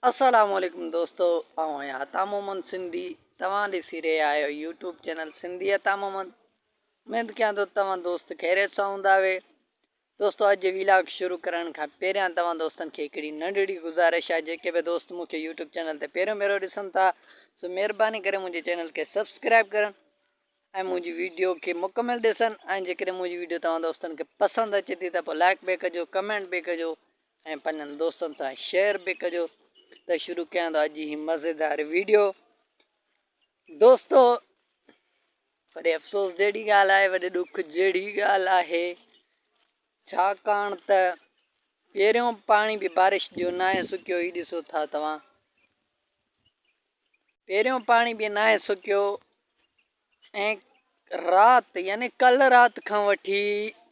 السلام عليڪم دوستو آئون آهيان عطا محمد سنڌي توهان ڏسي رهيا آهيو يوٽيوب چينل سنڌي عطا محمد اميد ڪيان ٿو توهان دوست خيريت سان هوندا وي دوستو اڄ جي ويلاگ شروع ڪرڻ کان پهريان توهان دوستن کي هڪڙي ننڍڙي گذارش آهي جيڪي به دوست مون کي يوٽيوب چينل تي پهريون ڀيرو ڏسن ٿا سو مهرباني ڪري منهنجي چينل کي سبسڪرائب ڪرن ۽ منهنجي ويڊيو کي مڪمل ڏسن ۽ جيڪڏهن منهنجي ويڊيو توهان دوستن کي پسند اچي ٿي ته پوء لائڪ به ڪجو ڪمينٽ به ڪجو ۽ پنهنجن دوستن سان شيئر به ڪجو ته شروع ڪيان ٿو اڄ جي هي مزيدار ويڊيو دوستو وڏي افسوس جهڙي ڳالهه آهي وڏي ڏک جهڙي ڳالهه آهي ڇاڪاڻ ته پهريون پاڻي به بارش جو ناهي سڪيو هي ڏسو ٿا توهان پهريون پاڻي به ناهي سڪيو ۽ رات يعني ڪل رات کان وٺي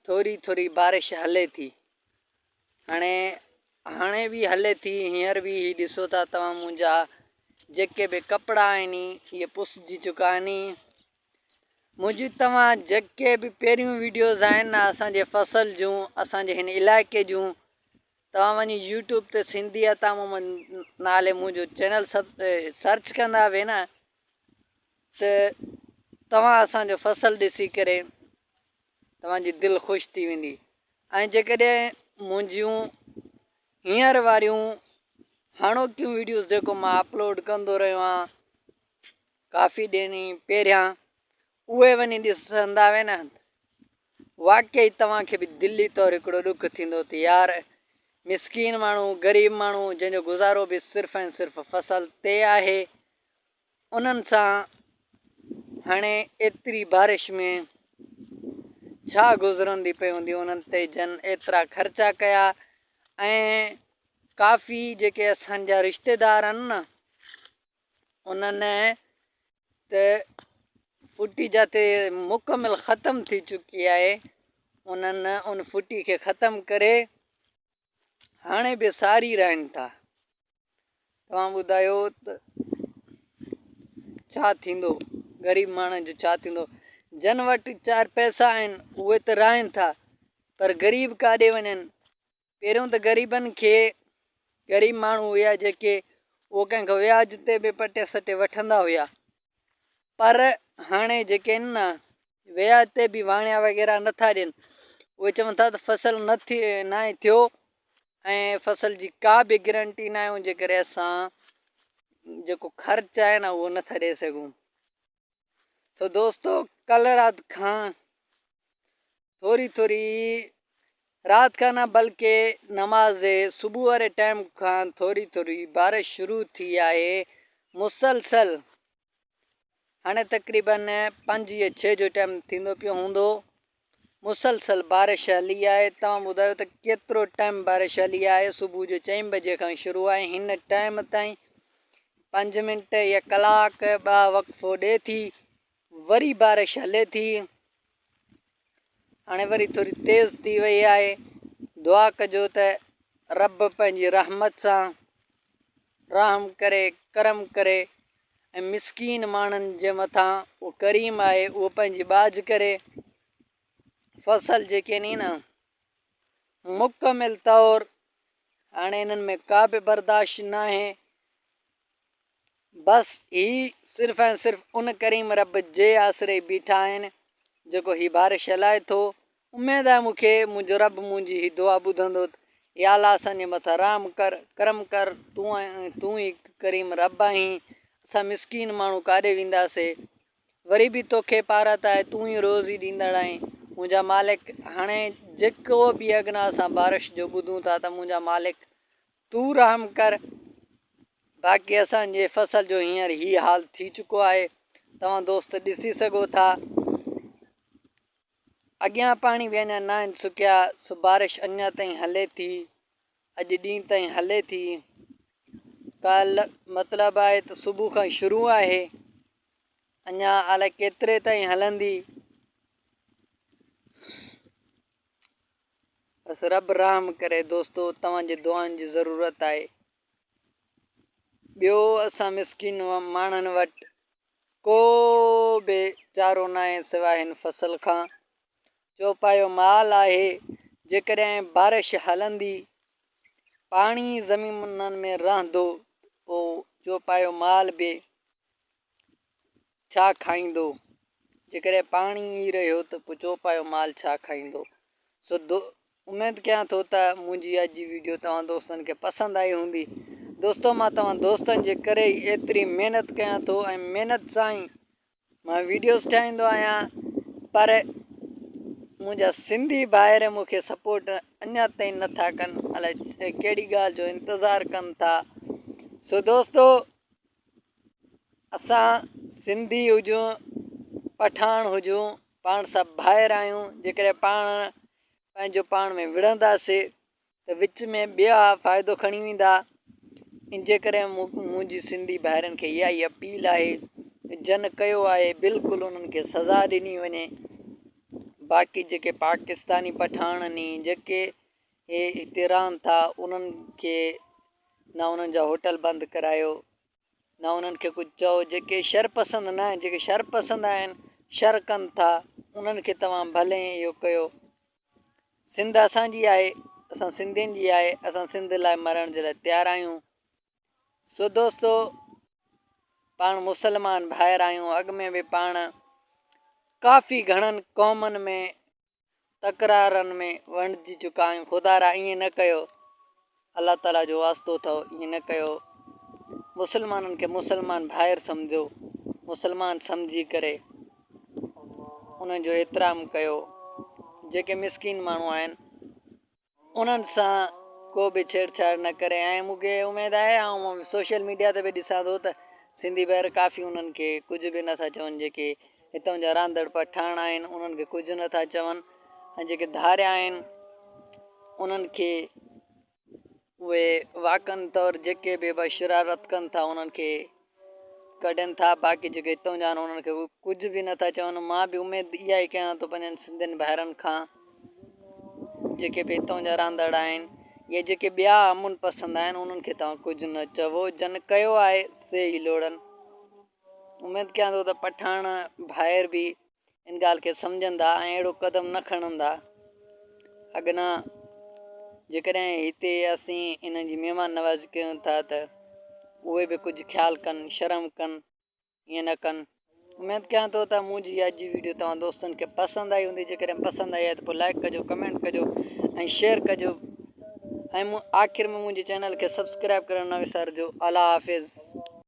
ٿوري ٿوري بارش هلي ٿي هاڻي هاڻي به هلي ٿي هينئر به هي ڏسو ٿا توهان منهنجا جيڪي به ڪپڙا آهن اهي پسجي چڪا آهن منهنجي توهان جيڪي به پهريون ويڊيوز آهن نه اسان جي فصل جون اسان جي هن علائقي جون توهان وڃي يوٽيوب تي سنڌي عطا محمد نالي منهنجو چينل سب سرچ ڪندا وي نه ته توهان اسان جو فصل ڏسي ڪري توهان جي دل خوش ٿي ويندي ۽ جيڪڏهن منهنجيون هينئر واريون هاڻوڪيون ويڊيوز جيڪو مان اپلوڊ ڪندو رهيو آهيان ڪافي ڏينهن پهريان اهي وڃي ڏسندا وي نه واقعي توهان کي به دلي طور هڪڙو ڏک ٿيندو ته يار مسڪين ماڻهو غريب ماڻهو جنهن جو گذارو به صرف ۽ صرف فصل تي آهي انهن سان هاڻي ايتري بارش ۾ ڇا گذرندي پئي هوندي انهن تي جن ايترا خرچا ڪيا ۽ ڪافي جيڪي اسان جا رشتيدار آهن نه انهن ته ڦٽي جاتي مڪمل ختم ٿي چڪي آهي انهن ان ڦٽي کي ختم ڪري هاڻي به ساري رهن ٿا توهان ٻڌايو ته ڇا ٿيندو غريب ماڻهن جو ڇا ٿيندو جن وٽ چار پئسا آهن اهي ته رهن ٿا پر غريب ڪاڏي وڃن پهريون ته غريبن کي غريب ماڻهو هيا جيڪي اهو ڪنهن کان وياج تي به پٽي سٽي وٺندا هيا پر هاڻي جيڪي آهن نه وياج تي به واڻيا وغيره نٿا ڏين اهي چون ٿا ته فصل نه ٿي ناهي ٿيو ۽ فصل جي ڪا به گرنٽي ناهي ان جي ڪري اسان جيڪو خرچ آهي نه اهو نٿا ڏئي سگهون سو دوستو ڪل رات کان ٿوري ٿوري رات کان نه بلڪه نماز صبح واري ٽائيم کان ٿوري ٿوري بارش شروع ٿي آهي مسلسل هاڻي تقريبن پنج يا ڇهه جو ٽائيم ٿيندو پيو هوندو مسلسل بارش هلي آهي توهان ٻڌايو ته ڪيترو ٽائيم بارش هلي آهي صبح جو چئين بجي کان شروع آهي هن ٽائيم تائين پنج منٽ يا ڪلاڪ ٻه وقفو ڏي ٿي وري بارش هلي ٿي هاڻي وري ٿوري تيز ٿي وئي آهي دعا ڪجو ته رب پنهنجي رحمت سان رحم ڪري ڪرم ڪري ۽ مسڪين ماڻهن جي مٿان اهو ڪريم آهي اهو پنهنجي ٻاجهه ڪري فصل جيڪي ني نه مڪمل طور هاڻي انهن ۾ ڪا به برداشت ناهي بس هي صرف ۽ صرف ان ڪريم رب جي آسري بيٺا آهن جيڪو هي بارش هلائي ٿو. اميد آهي مون کي منهنجو رب منهنجي هي دعا ٻڌندو ته يا الله اسان جي مٿان رحم ڪر ڪرم ڪر تون تون ئي ڪريم رب آهين اسان مسڪين ماڻهو ڪاڏي وينداسي وري به توکي پارت آهي تون ئي روزي ڏيندڙ آهين منهنجا مالڪ هاڻي جيڪو به اڳنا اسان بارش جو ٻڌون ٿا ته منهنجا مالڪ تون رحم ڪر باقي اسان جي فصل جو هينئر هي حال ٿي چڪو آهي توهان دوست ڏسي سگهو ٿا اڳيان پاڻي به اڃا ناهن سڪيا سو بارش اڃا تائين هلي ٿي اڄ ڏينهن تائين هلي ٿي ڪال مطلب آهي ته صبح کان شروع آهي اڃا الائي ڪيتري تائين هلندي بس رب رحم ڪري دوستو توهان جي دعائن جي ضرورت آهي ٻيو اسان مسڪين ماڻهن وٽ ڪو به چارو ناهي سواء هن فصل کان چوپايو مال آهي جيڪڏهن بارش هلندي پاڻي زمينن ۾ رهندو چوپايو مال به ڇا کائيندو؟ جيڪڏهن پاڻي ئي رهيو ته پوء چوپايو مال ڇا کائيندو؟ سو اميد ڪيان ٿو ته منهنجي اڄ جي ويڊيو توهان دوستن کي پسند آئي هوندي. دوستو مان توهان دوستن جي ڪري ئي ايتري محنت ڪيان ٿو ۽ محنت سان ئي مان ويڊيوز ٺاهيندو آهيان پر منهنجا سنڌي ڀائر مون کي سپورٽ اڃا تائين نٿا ڪن الائي ڪهڙي ڳالهه جو انتظار ڪن ٿا. سو دوستو اسان سنڌي هجون پٺاڻ هجون پاڻ سڀ ڀائر آهيون جيڪڏهن پاڻ پنهنجو پاڻ ۾ وڙهنداسي ته وچ ۾ ٻيا فائدو کڻي ويندا ان جي ڪري منهنجي سنڌي ڀائرن کي اها ئي اپيل آهي جن ڪيو آهي بلڪل انهن کي سزا ڏني وڃي باقي جيڪي پاڪستاني پٺاڻ ني جيڪي هي هتي رهن ٿا انهن کي نه انهن جا هوٽل بند ڪرايو نه انهن کي ڪجهه چئو جيڪي شر پسند نه آهن جيڪي شر پسند آهن شر ڪن ٿا انهن کي توهان ڀلي اهو ڪيو سنڌ اسان جي آهي اسان سنڌين جي آهي اسان سنڌ لاء مرڻ جي لاء تيار آهيون سو دوستو پاڻ مسلمان ڀائر آهيون اڳ ۾ به پاڻ ڪافي گهڻن قومن ۾ تڪرارن ۾ ونڊجي چڪا آهيون خدارا ائين نه ڪيو الله تعالي جو واسطو اٿو ائين نه ڪيو مسلمانن کي مسلمان ڀائر سمجهو مسلمان سمجهي ڪري انهن جو احترام ڪيو جيڪي مسڪين ماڻهو آهن انهن سان ڪو به ڇيڙ ڇاڙ نه ڪري ۽ مون کي اميد آهي آئون سوشل ميڊيا تي به ڏسان ٿو ته سنڌي ڀائر ڪافي انهن کي ڪجهه به نٿا چون جيڪي هتان جا راندڙ پٺاڻ آهن انهن کي ڪجهه نٿا چون ۽ جيڪي ڌاريا آهن انهن کي اهي واڪن طور جيڪي به بس شرارت ڪن ٿا انهن کي ڪڍن ٿا باقي جيڪي هتان جا آهن انهن کي ڪجهه به نٿا چون مان به اميد اها ئي ڪيان ٿو پنهنجن سنڌين ڀائرن کان جيڪي به هتان جا رهندڙ آهن يا جيڪي ٻيا امن پسند آهن انهن کي توهان ڪجهه نه چئو جن ڪيو آهي سي ئي لوڙن اميد ڪيان ٿو ته پٺاڻ ڀائر به ان ڳالهه کي سمجهندا ۽ اهڙو قدم نه کڻندا اڳنا جيڪڏهن هتي اسين انهن جي مهمان نوازي ڪيون ٿا ته اهي به ڪجهه خيال ڪن شرم ڪن ائين نه ڪن. اميد ڪيان ٿو ته منهنجي اڄ جي ويڊيو توهان دوستن کي پسند آئي هوندي جيڪڏهن پسند آئي آهي ته پوء لائڪ ڪجو ڪمينٽ ڪجو ۽ شيئر ڪجو ۽ آخر ۾ منهنجي چينل کي سبسڪرائب ڪرڻ نه وسارجو الله حافظ.